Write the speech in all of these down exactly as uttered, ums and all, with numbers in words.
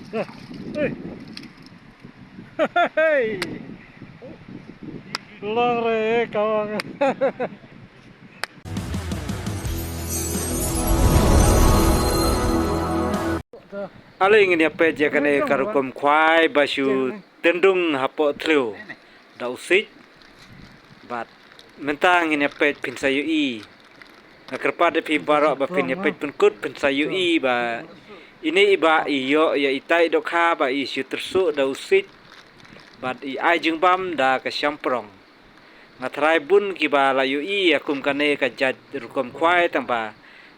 Hey. Hey. Long re kawang. Ale ngin ïa peit ïa kane ka rukom khwai ba shu tyndung hapoh thliew da u siej. Bad mynta ngin ïa peit phin sa ïohi. Nga kyrpad ïa phi baroh ba phin ïa peit pynkut phin sa ïohi ba ine i bah i ïoh ïa itai i dohkha ba i shu tyrsuh da u siej. Bad i ai jingbam da ka shymprong. Nga tharai bun kiba la ïohi ïa kum kane ka jait rukom khwai tang ba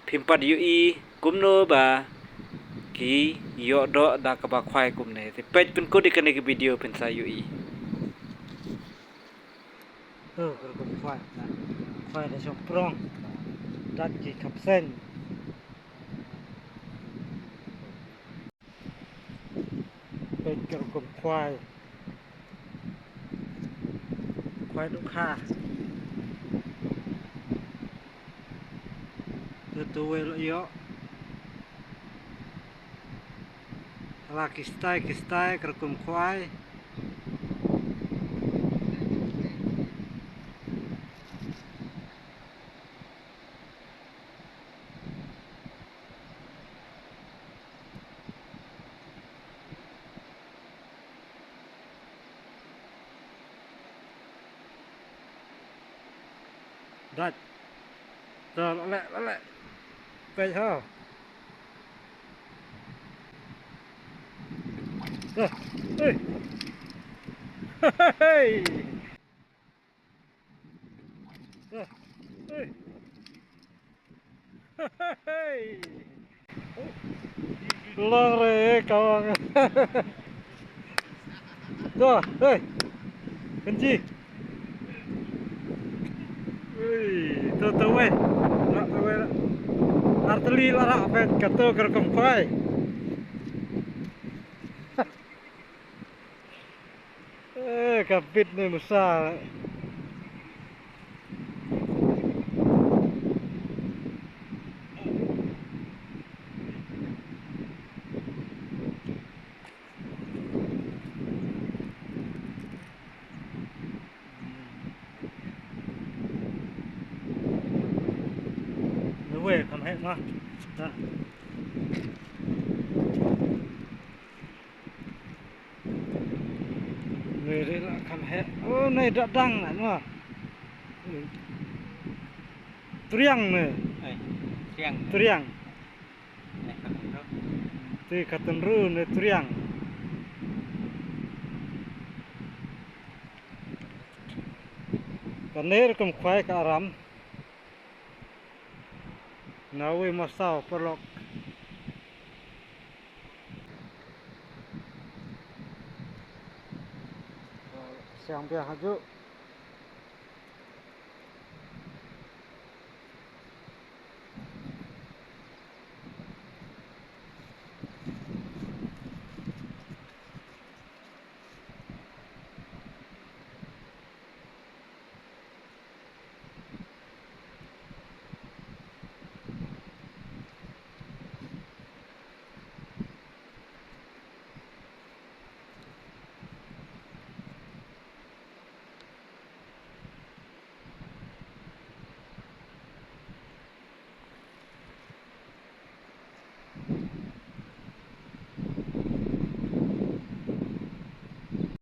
phim pat ïohi kumno ba ki ïoh doh da kaba khwai kumne. Te peit pynkut ïa kane ka video phin sa ïohi. To ka rukom khwai. Khwai da shymprong. Dat ki khapseng. Peit ka rukom khwai. Khwai dohkha. Te to wei la ïoh. La ki style ki style ka rukom khwai. Dat. To, leh, leh. Peit ho. To, ui. Hey. To, ui. Long re kawang. To, hey. Kynji. Ui, to, to wei. Lah, to wei lah. Artylli lah lah peit kato ka rukom khwai. Eh, ka bit ne musa. Wei kham heh ma. Wei re la kham heh. Oh, nei da dang na ma. Triang ne. Ai, triang. Triang. Nei khatynru. Ti khatynru ne triang. Kane rukom khwai ka aram. Nawi masaw paralok. Siang biang hajuh.